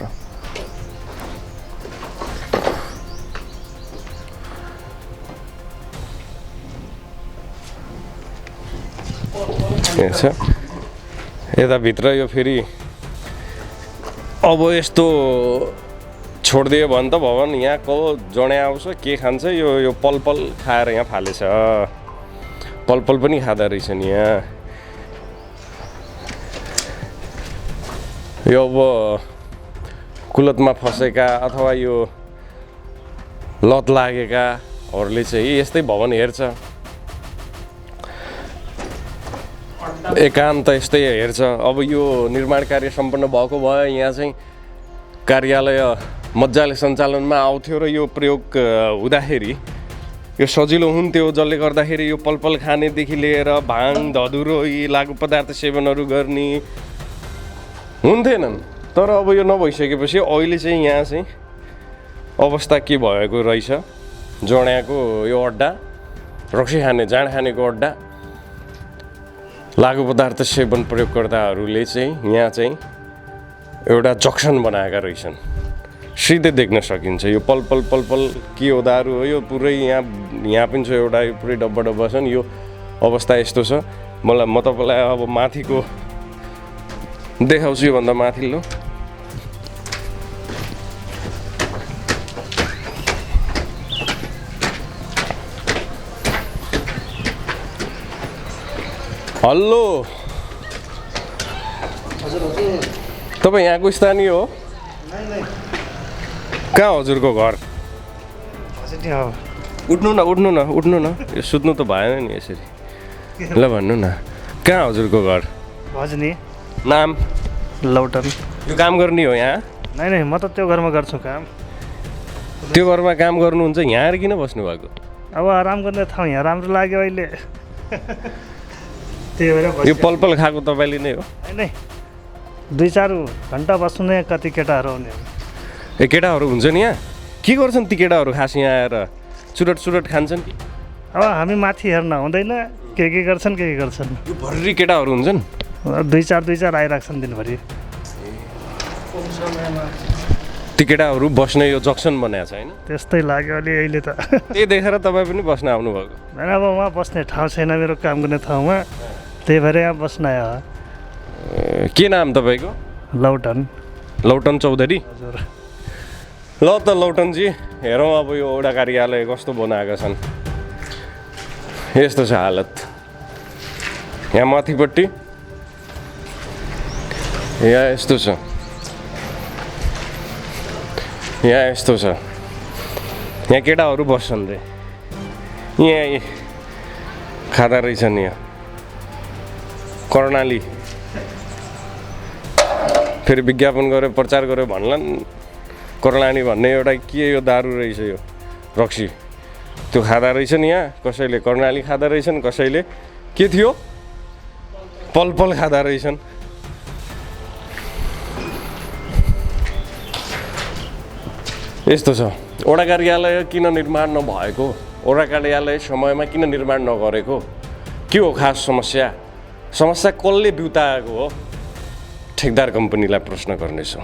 यताभित्र यो फेरि अब यस्तो छोडिदियो भने त भवन यहाँको जडे आउँछ, के खान्छ? यो पलपल खाएर यहाँ फालेछ। पलपल पनि खाँदो रहेछ नि यहाँ। यो अब कुलतमा फसेका अथवा यो लत लागेकाहरूले चाहिँ यस्तै भवन हेर्छ, एकान्त यस्तै हेर्छ। अब यो निर्माण कार्य सम्पन्न भएको भए यहाँ चाहिँ कार्यालय मजाले सञ्चालनमा आउँथ्यो र यो प्रयोग हुँदाखेरि यो सजिलो हुन्थ्यो, जसले गर्दाखेरि यो पलपल खानेदेखि लिएर भाङ धधुरो यी लागु पदार्थ सेवनहरू गर्ने हुन्थेनन्। तर अब यो नभइसकेपछि अहिले चाहिँ यहाँ चाहिँ अवस्था के भएको रहेछ? जड्याको यो अड्डा, रक्सी खाने जाँड खानेको अड्डा, लागु पदार्थ सेवन प्रयोगकर्ताहरूले चाहिँ यहाँ चाहिँ एउटा जक्सन बनाएका रहेछन्। सिधै देख्न सकिन्छ यो पलपल के हो? दारू हो यो पुरै। यहाँ पनि छ एउटा, यो पुरै डब्बा छन्। यो अवस्था यस्तो छ। म तपाईँलाई अब माथिको देखाउँछु, योभन्दा माथिल्लो। हेलो, तपाईँ यहाँको स्थानीय हो? कहाँ हजुरको घर? उठ्नु न, यो सुत्नु त भएन नि यसरी। ल भन्नु न, कहाँ हजुरको घर? हजुर नि। नाम? लौटन। यो काम गर्ने हो यहाँ? नै म त त्यो घरमा गर्छु काम। त्यो घरमा काम गर्नुहुन्छ, यहाँ आएर किन बस्नुभएको? अब आराम गर्ने ठाउँ यहाँ राम्रो लाग्यो अहिले। त्यही भएर यो पल खाएको तपाईँले नै हो? नै 2-4 घन्टा बस्नु नै कति केटाहरू आउने। ए केटाहरू हुन्छन् यहाँ? के गर्छन् ती केटाहरू खास यहाँ आएर? चुरट खान्छन् कि? अब हामी माथि हेर्न हुँदैन, के गर्छन् के गर्छन्। यो भर्री केटाहरू हुन्छन्? 2-4 आइरहेछन् दिनभरि। ती केटाहरू बस्ने यो जक्सन बनाएको छ होइन? त्यस्तै लाग्यो अहिले त। त्यही देखेर तपाईँ पनि बस्न आउनुभएको? होइन, अब उहाँ बस्ने ठाउँ छैन मेरो काम गर्ने ठाउँमा, त्यही भएर यहाँ बस्न आयो। के नाम तपाईँको? लौटन चौधरी। हजुर। ल त लौटनजी, हेरौँ अब यो वडा कार्यालय कस्तो बनाएका छन्। यस्तो छ हालत। यहाँ माथिपट्टि यहाँ यस्तो छ, यहाँ यस्तो छ। यहाँ केटाहरू बस्छन् रे, यहाँ खाँदा रहेछन्। यहाँ कर्णाली फेरि विज्ञापन गऱ्यो, प्रचार गऱ्यो भन्लान्। कर्णाली भन्ने एउटा के यो दारू रहेछ, यो रक्सी, त्यो खाँदा रहेछन्। यहाँ कसैले कर्णाली खाँदा रहेछन्, कसैले के थियो पल खाँदा रहेछन्। यस्तो छ। वडा कार्यालय किन निर्माण नभएको? वडा कार्यालय समयमा किन निर्माण नगरेको? के हो खास समस्या? समस्या कसले बिउताएको हो? ठेकदार कम्पनीलाई प्रश्न गर्नेछु।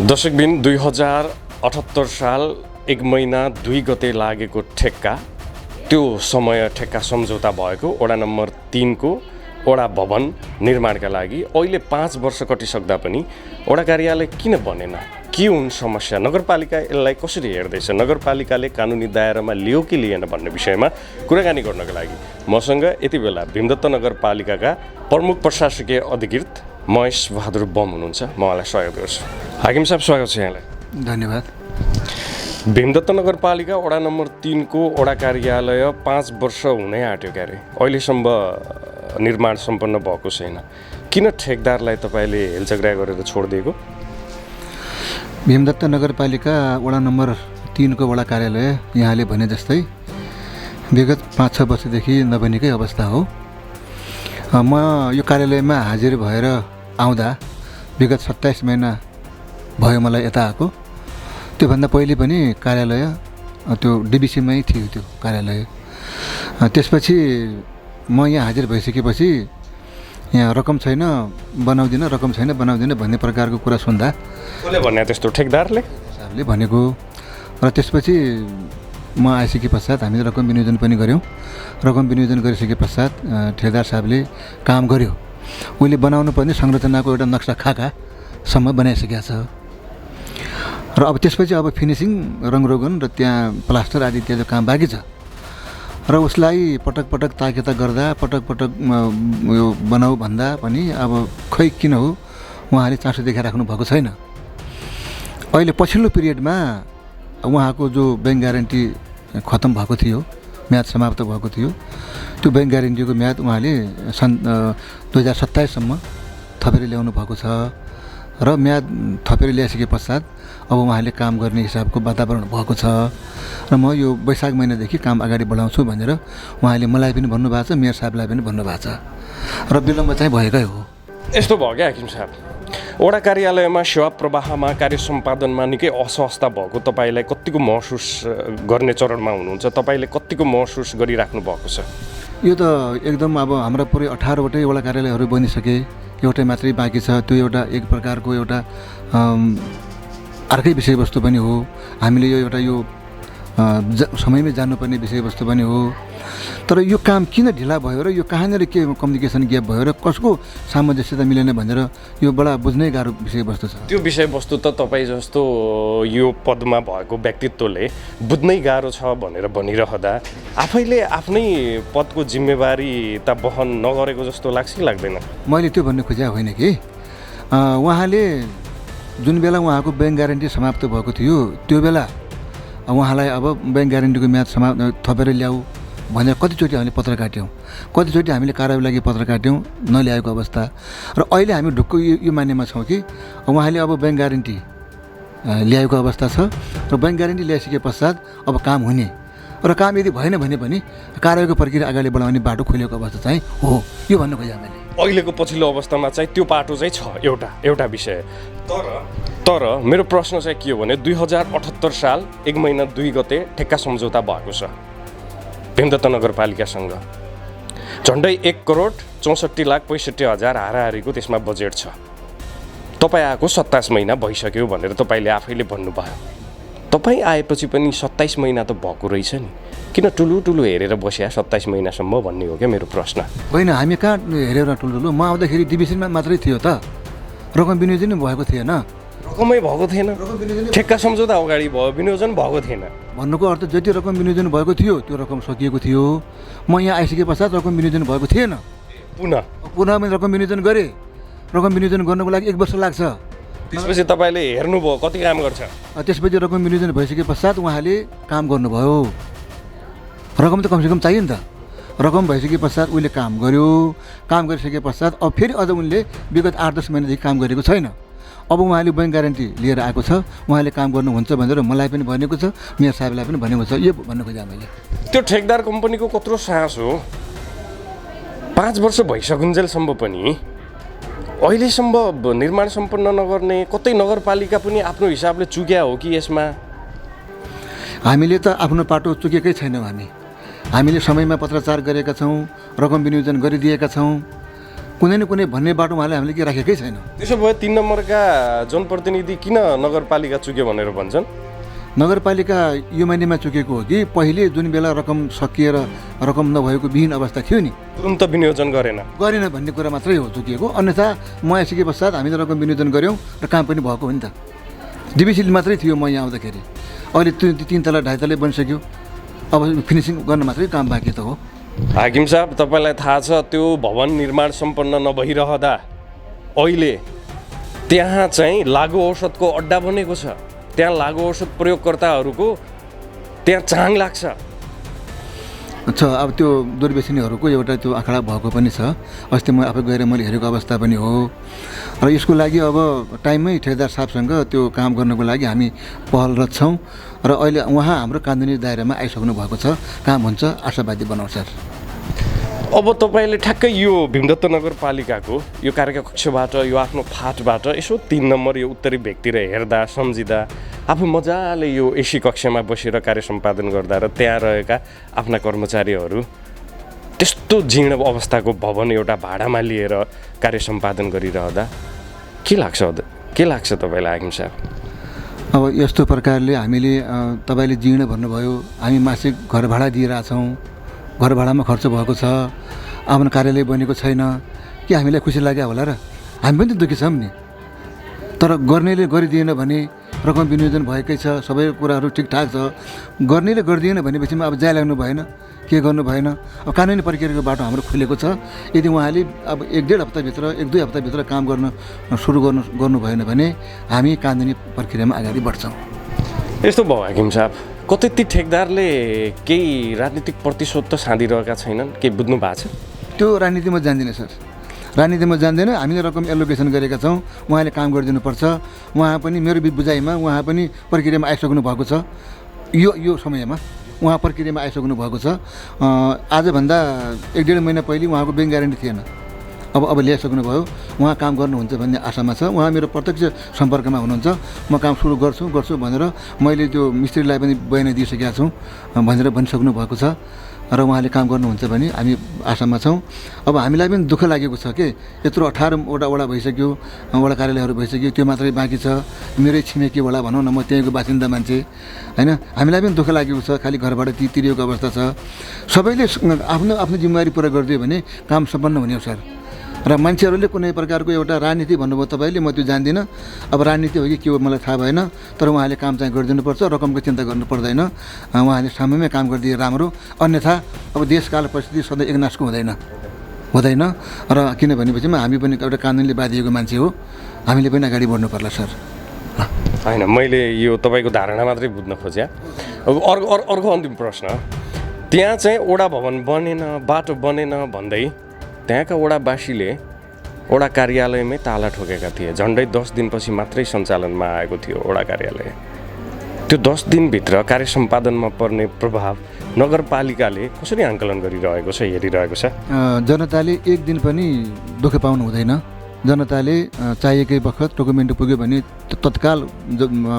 दशकबिन 2078 साल 1 महिना 2 गते लागेको ठेक्का, त्यो समय ठेक्का सम्झौता भएको वडा नम्बर 3 को वडा भवन निर्माणका लागि अहिले 5 वर्ष कटिसक्दा पनि वडा कार्यालय किन बनेन? के हुन् समस्या? नगरपालिका यसलाई कसरी हेर्दैछ? नगरपालिकाले कानुनी दायरामा लियो कि लिएन भन्ने विषयमा कुराकानी गर्नका लागि मसँग यति बेला भीमदत्त नगरपालिकाका प्रमुख प्रशासकीय अधिकृत महेश बहादुर बम हुनुहुन्छ। म उहाँलाई स्वागत गर्छु। हाकिम साहब, स्वागत छ यहाँलाई। धन्यवाद। भीमदत्त नगरपालिका वडा नम्बर 3 को वडा कार्यालय 5 वर्ष हुनै आँट्यो क्यारे, अहिलेसम्म निर्माण सम्पन्न भएको छैन। किन ठेकदारलाई तपाईँले हेलचक्र्या गरेर छोडिदिएको? भीमदत्त नगरपालिका वडा नम्बर 3 को वडा कार्यालय यहाँले भने जस्तै विगत 5-6 वर्षदेखि नबनेकै अवस्था हो। म यो कार्यालयमा हाजिर भएर आउँदा विगत 27 महिना भयो मलाई यता आएको। त्योभन्दा पहिले पनि कार्यालय त्यो डिबिसीमै थियो त्यो कार्यालय। त्यसपछि म यहाँ हाजिर भइसकेपछि यहाँ रकम छैन बनाउँदिन भन्ने प्रकारको कुरा सुन्दा कसले भन्यो त्यस्तो? ठेकदारले साहबले भनेको। र त्यसपछि म आइसके पश्चात हामीले रकम विनियोजन पनि गऱ्यौँ। रकम विनियोजन गरिसके पश्चात ठेकदार साहबले काम गर्यो। उसले बनाउनु पर्ने संरचनाको एउटा नक्सा खाकासम्म बनाइसकेको छ। र अब त्यसपछि अब फिनिसिङ, रङरोगन र त्यहाँ प्लास्टर आदि इत्यादि काम बाँकी छ। र उसलाई पटक ताकेता गर्दा पटक यो बनाऊ भन्दा पनि अब खै किन हो उहाँले चासो देखाइराख्नु भएको छैन। अहिले पछिल्लो पिरियडमा उहाँको जो ब्याङ्क ग्यारेन्टी खत्तम भएको थियो, म्याद समाप्त भएको थियो, त्यो ब्याङ्क ग्यारेन्टीको म्याद उहाँले सन् 2027 सम्म थपेर ल्याउनु भएको छ। र म्याद थपेर ल्याइसके पश्चात अब उहाँले काम गर्ने हिसाबको वातावरण भएको छ। र म यो वैशाख महिनादेखि काम अगाडि बढाउँछु भनेर उहाँले मलाई पनि भन्नुभएको छ, मेयर साहबलाई पनि भन्नुभएको छ। र विलम्ब चाहिँ भएकै हो। यस्तो भयो क्या हाकिम साहब, वडा कार्यालयमा सेवा प्रवाहमा कार्य सम्पादनमा निकै असहजता भएको तपाईँलाई कतिको महसुस गर्ने चरणमा हुनुहुन्छ? तपाईँले कतिको महसुस गरिराख्नु भएको छ? यो त एकदम अब हाम्रा पुरै 18वटै वडा कार्यालयहरू बनिसके, एउटै मात्रै बाँकी छ। त्यो एउटा एक प्रकारको एउटा अर्कै विषयवस्तु पनि हो। हामीले यो एउटा यो समयमै जानुपर्ने विषयवस्तु पनि हो। तर यो काम किन ढिला भयो र यो कहाँनिर के कम्युनिकेसन ग्याप भयो र कसको सामञ्जस्यता मिलेन भनेर यो बडा बुझ्नै गाह्रो विषयवस्तु छ। त्यो विषयवस्तु त तपाईँ जस्तो यो पदमा भएको व्यक्तित्वले बुझ्नै गाह्रो छ भनेर भनिरहँदा आफैले आफ्नै पदको जिम्मेवारी त वहन नगरेको जस्तो लाग्छ कि लाग्दैन? मैले त्यो भन्नु खोजेको होइन कि उहाँले जुन बेला उहाँको ब्याङ्क ग्यारेन्टी समाप्त भएको थियो त्यो बेला उहाँलाई अब ब्याङ्क ग्यारेन्टीको म्याद थपेर ल्याऊ भनेर कतिचोटि हामीले पत्र काट्यौँ, कतिचोटि हामीले कारबाही लागि पत्र काट्यौँ, नल्याएको अवस्था। र अहिले हामी ढुक्क यो मान्यमा छौँ कि उहाँले अब ब्याङ्क ग्यारेन्टी ल्याएको अवस्था छ र ब्याङ्क ग्यारेन्टी ल्याइसके पश्चात अब काम हुने र काम यदि भएन भने पनि कारबाहीको प्रक्रिया अगाडि बढाउने बाटो खोलेको अवस्था चाहिँ हो, यो भन्नु खोजेँ मैले। अहिलेको पछिल्लो अवस्थामा चाहिँ त्यो बाटो चाहिँ छ एउटा विषय। तर मेरो प्रश्न चाहिँ के हो भने 2078 साल 1 महिना 2 गते ठेक्का सम्झौता भएको छ भीमदत्त नगरपालिकासँग। झन्डै 1,64,65,000 हाराहारीको त्यसमा बजेट छ। तपाईँ आएको 27 महिना भइसक्यो भनेर तपाईँले आफैले भन्नुभयो। तपाईँ आएपछि पनि 27 महिना त भएको रहेछ नि, किन ठुलो हेरेर बस्या 27 महिनासम्म भन्ने हो क्या मेरो प्रश्न। होइन, हामी कहाँ हेरेर ठुल्ठुलो, म आउँदाखेरि डिभिजनमा मात्रै थियो त, रकम विनियोजन भएको थिएन। रकमै भएको थिएन, ठेक्का सम्झौता अगाडि भयो, विनियोजन भएको थिएन। भन्नुको अर्थ जति रकम विनियोजन भएको थियो त्यो रकम सकिएको थियो। म यहाँ आइसके पश्चात रकम विनियोजन भएको थिएन। पुनः मैले रकम विनियोजन गरेँ। रकम विनियोजन गर्नको लागि 1 वर्ष लाग्छ। त्यसपछि तपाईँले हेर्नुभयो कति काम गर्छ। त्यसपछि रकम विनियोजन भइसके पश्चात उहाँले काम गर्नुभयो। रकम त कमसेकम चाहियो नि त। रकम भइसके पश्चात उसले काम गर्यो। काम गरिसके पश्चात अब फेरि अझ उनले विगत 8-10 महिनादेखि काम गरेको छैन। अब उहाँले ब्याङ्क ग्यारेन्टी लिएर आएको छ, उहाँले काम गर्नुहुन्छ भनेर मलाई पनि भनेको छ, मेयर साहबलाई पनि भनेको छ। यो भन्नु खोजेँ मैले। त्यो ठेकदार कम्पनीको कत्रो साहस हो, 5 वर्ष भइसकुन्जेलसम्म पनि अहिलेसम्म निर्माण सम्पन्न नगर्ने। कतै नगरपालिका पनि आफ्नो हिसाबले चुक्या हो कि यसमा? हामीले त आफ्नो पाटो चुकेकै छैनौँ। हामीले समयमा पत्रचार गरेका छौँ, रकम विनियोजन गरिदिएका छौँ। कुनै न कुनै भन्ने बाटो उहाँले हामीले के राखेकै छैन। त्यसो भए 3 नम्बरका जनप्रतिनिधि किन नगरपालिका चुक्यो भनेर भन्छन्? नगरपालिका यो महिनामा चुकेको हो कि पहिले जुन बेला रकम सकिएर रकम नभएको विहीन अवस्था थियो नि, तुरुन्त विनियोजन गरेन भन्ने कुरा मात्रै हो चुकिएको। अन्यथा म आइसके पश्चात हामीले रकम विनियोजन गऱ्यौँ र काम पनि भएको हो नि त। डिभिसिल मात्रै थियो म यहाँ आउँदाखेरि। अहिले 3 तला 2.5 तला बनिसक्यो। अब फिनिसिङ गर्न मात्रै काम बाँकी त हो। हाकिम साहब, तपाईँलाई थाहा छ त्यो भवन निर्माण सम्पन्न नभइरहँदा अहिले त्यहाँ चाहिँ लागु औषधको अड्डा बनेको छ। त्यहाँ लागु औषध प्रयोगकर्ताहरूको त्यहाँ चाङ लाग्छ। अच्छा, अब त्यो दुर्व्यसनीहरूको एउटा त्यो आँकडा भएको पनि छ। अस्ति म आफै गएर मैले हेरेको अवस्था पनि हो। र यसको लागि अब टाइममै ठेकेदार साहबसँग त्यो काम गर्नको लागि हामी पहलरत छौँ। र अहिले उहाँ हाम्रो कानुनी दायरामा आइसक्नु भएको छ। काम हुन्छ, आशावादी बनाउँछ सर। अब तपाईँले ठ्याक्कै यो भीमदत्त नगरपालिकाको यो कार्यकक्षबाट, यो आफ्नो फाटबाट यसो 3 नम्बर यो उत्तरी भेगतिर हेर्दा सम्झिँदा आफू मजाले यो एसी कक्षामा बसेर कार्य सम्पादन गर्दा र त्यहाँ रहेका आफ्ना कर्मचारीहरू त्यस्तो जीर्ण अवस्थाको भवन एउटा भाडामा लिएर कार्य सम्पादन गरिरहँदा के लाग्छ तपाईँलाई हाकिम साहब? अब यस्तो प्रकारले हामीले तपाईँले जीर्ण भन्नुभयो, हामी मासिक घर भाडा दिइरहेछौँ। घर भाडामा खर्च भएको छ, आफ्नो कार्यालय बनेको छैन। के हामीलाई खुसी लाग्यो होला र? हामी पनि त दुःखी छौँ नि। तर गर्नेले गरिदिएन भने रकम विनियोजन भएकै छ, सबै कुराहरू ठिकठाक छ। गर्नेले गरिदिएन भनेपछि अब जाय लाग्नु भएन, के गर्नु भएन। अब कानुनी प्रक्रियाको बाटो हाम्रो खुलेको छ। यदि उहाँले अब 1-1.5 हप्ताभित्र 1-2 हप्ताभित्र काम सुरु गर्नु भएन भने हामी कानुनी प्रक्रियामा अगाडि बढ्छौँ। यस्तो भयो हाकिम साहब, कतै ती ठेकदारले केही राजनीतिक प्रतिशोध त साँधिरहेका छैनन्? केही बुझ्नु भएको छ? त्यो राजनीतिमा जान्दिनँ सर, राजनीतिमा जान्दैन। हामीले रकम एलोकेसन गरेका छौँ, उहाँले काम गरिदिनुपर्छ। उहाँ पनि मेरो बुझाइमा उहाँ पनि प्रक्रियामा आइसक्नु भएको छ। यो समयमा उहाँ प्रक्रियामा आइसक्नु भएको छ। आजभन्दा 1-1.5 महिना पहिले उहाँको ब्याङ्क ग्यारेन्टी थिएन। अब ल्याइसक्नुभयो। उहाँ काम गर्नुहुन्छ भन्ने आशामा छ। उहाँ मेरो प्रत्यक्ष सम्पर्कमा हुनुहुन्छ। म काम सुरु गर्छु भनेर मैले त्यो मिस्त्रीलाई पनि बयान दिइसकेका छौँ भनेर भनिसक्नु भएको छ। र उहाँले काम गर्नुहुन्छ भने हामी आशामा छौँ। अब हामीलाई पनि दुःख लागेको छ कि यत्रो 18वटा वडा भइसक्यो, वडा कार्यालयहरू भइसक्यो, त्यो मात्रै बाँकी छ। मेरै छिमेकी वडा भनौँ न, म त्यहीँको बासिन्दा मान्छे होइन। हामीलाई पनि दुःख लागेको छ, खालि घरबाट तिरेको अवस्था छ। सबैले आफ्नो जिम्मेवारी पुरा गरिदियो भने काम सम्पन्न हुने हो सर। र मान्छेहरूले कुनै प्रकारको एउटा राजनीति भन्नुभयो तपाईँले, म त्यो जान्दिनँ। अब राजनीति हो कि के हो मलाई थाहा भएन। तर उहाँले काम चाहिँ गरिदिनुपर्छ, रकमको चिन्ता गर्नु पर्दैन। उहाँले समयमै काम गरिदिए राम्रो। अन्यथा अब देशकाल परिस्थिति सधैँ एकनासको हुँदैन। र किनभनेपछि हामी पनि एउटा कानुनले बाँधिएको मान्छे हो, हामीले पनि अगाडि बढ्नु पर्ला सर। होइन, मैले यो तपाईँको धारणा मात्रै बुझ्न खोजेँ। अब अर्को अन्तिम प्रश्न, त्यहाँ चाहिँ वडा भवन बनेन, बाटो बनेन भन्दै त्यहाँका वडावासीले वडा कार्यालयमै ताला ठोकेका थिए। झन्डै 10 दिनपछि मात्रै सञ्चालनमा आएको थियो वडा कार्यालय। त्यो 10 दिनभित्र कार्य सम्पादनमा पर्ने प्रभाव नगरपालिकाले कसरी आकलन गरिरहेको छ, हेरिरहेको छ? जनताले एक दिन पनि दुःख पाउनु हुँदैन। जनताले चाहिएकै बखत डकुमेन्ट पुग्यो भने तत्काल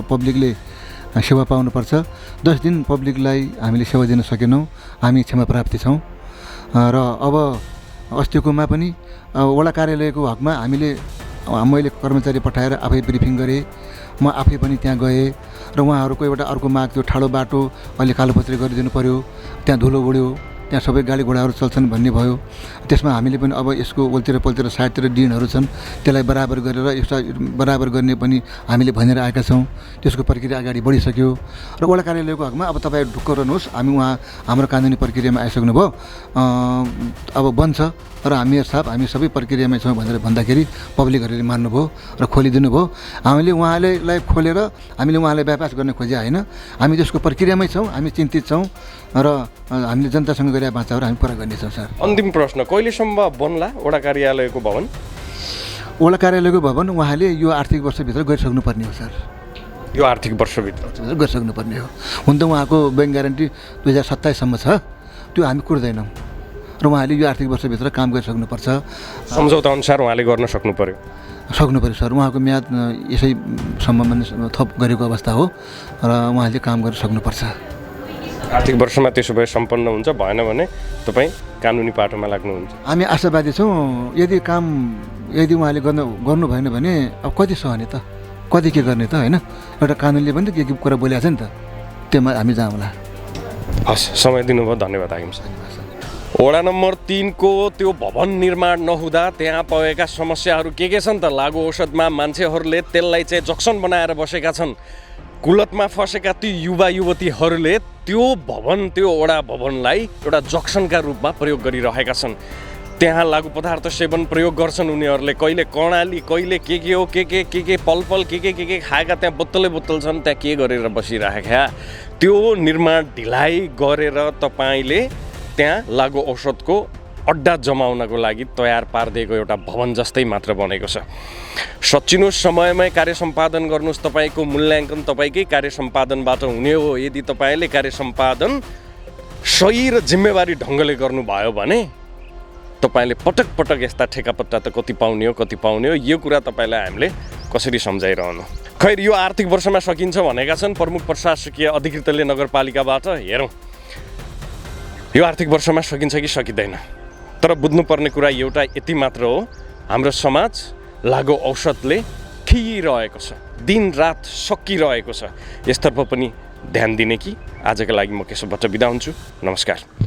पब्लिकले सेवा पाउनुपर्छ। 10 दिन पब्लिकलाई हामीले सेवा दिन सकेनौँ, हामी क्षमा प्राप्ति छौँ। र अब अस्तिकोमा पनि वडा कार्यालयको हकमा मैले कर्मचारी पठाएर आफै ब्रिफिङ गरेँ, म आफै पनि त्यहाँ गएँ र उहाँहरूको एउटा अर्को माग थियो, ठाडो बाटो अहिले कालोपत्री गरिदिनु पऱ्यो, त्यहाँ धुलो उड्यो, त्यहाँ सबै गाडी घोडाहरू चल्छन् भन्ने भयो। त्यसमा हामीले पनि अब यसको ओल्तिर पल्तिर साइडतिर डिनहरू छन्, त्यसलाई बराबर गरेर यसलाई बराबर गर्ने पनि हामीले भनेर आएका छौँ। त्यसको प्रक्रिया अगाडि बढिसक्यो र वडा कार्यालयको हकमा अब तपाईँ ढुक्क रहनुहोस्, हाम्रो कानुनी प्रक्रियामा आइसक्नुभयो, अब बन्छ र हामी सबै प्रक्रियामै छौँ भनेर भन्दाखेरि पब्लिकहरूले मान्नुभयो र खोलिदिनु भयो। हामीले उहाँलाई खोलेर हामीले उहाँलाई व्यापार गर्न खोजे होइन, हामी त्यसको प्रक्रियामै छौँ, हामी चिन्तित छौँ र हामीले जनतासँग गरेका बाचाहरू हामी पुरा गर्नेछौँ। सर, अन्तिम प्रश्न, कहिलेसम्म बन्ला वडा कार्यालयको भवन? वडा कार्यालयको भवन उहाँले यो आर्थिक वर्षभित्र गरिसक्नुपर्ने हो। सर, यो आर्थिक वर्षभित्र गरिसक्नुपर्ने हो। हुन त उहाँको ब्याङ्क ग्यारेन्टी 2027सम्म छ, त्यो हामी कुर्दैनौँ र उहाँले यो आर्थिक वर्षभित्र काम गरिसक्नुपर्छ। सम्झौता अनुसार उहाँले गर्न सक्नु पर्यो सर। उहाँको म्याद यसैसम्म थप गरेको अवस्था हो र उहाँले काम गर्न सक्नुपर्छ। आर्थिक वर्षमा त्यसो भए सम्पन्न हुन्छ, भएन भने तपाईँ कानुनी पाटोमा लाग्नुहुन्छ? हामी आशावादी छौँ। यदि उहाँले गर्नु भएन भने अब कति सहने त, कति के गर्ने त, होइन? एउटा कानुनले पनि त के कुरा बोलेको छ नि त, त्योमा हामी जाउँला। हस्, समय दिनुभयो, धन्यवाद हाकिम साहब। वडा नम्बर 3 को त्यो भवन निर्माण नहुँदा त्यहाँ परेका समस्याहरू के छन् त? लागु औषधमा मान्छेहरूले त्यसलाई चाहिँ जक्सन बनाएर बसेका छन्। कुलतमा फसेका ती युवा युवतीहरूले त्यो वडा भवनलाई एउटा जक्सनका रूपमा प्रयोग गरिरहेका छन्। त्यहाँ लागु पदार्थ सेवन प्रयोग गर्छन् उनीहरूले, कहिले कर्णाली, कहिले के हो, के पलपल के खाएका त्यहाँ बोतल छन्, त्यहाँ के गरेर बसिरहेका। त्यो निर्माण ढिलाइ गरेर तपाईँले त्यहाँ लागु औषधको अड्डा जमाउनको लागि तयार पारिदिएको एउटा भवन जस्तै मात्र बनेको छ। सच्चिनो समयमै कार्य सम्पादन गर्नुहोस्, तपाईँको मूल्याङ्कन तपाईँकै कार्य सम्पादनबाट हुने हो। यदि तपाईँले कार्य सम्पादन सही र जिम्मेवारी ढङ्गले गर्नुभयो भने तपाईँले पटक पटक यस्ता ठेकापट्टा त कति पाउने हो, यो कुरा तपाईँलाई हामीले कसरी सम्झाइरहनु? खैर, यो आर्थिक वर्षमा सकिन्छ भनेका छन् प्रमुख प्रशासकीय अधिकृतले नगरपालिकाबाट। हेरौँ यो आर्थिक वर्षमा सकिन्छ कि सकिँदैन। तर बुझ्नुपर्ने कुरा एउटा यति मात्र हो, हाम्रो समाज लागु औषधले खिइरहेको छ, दिनरात सकिरहेको छ। यसतर्फ पनि ध्यान दिने कि आजका लागि म केशवबाट बिदा हुन्छु। नमस्कार।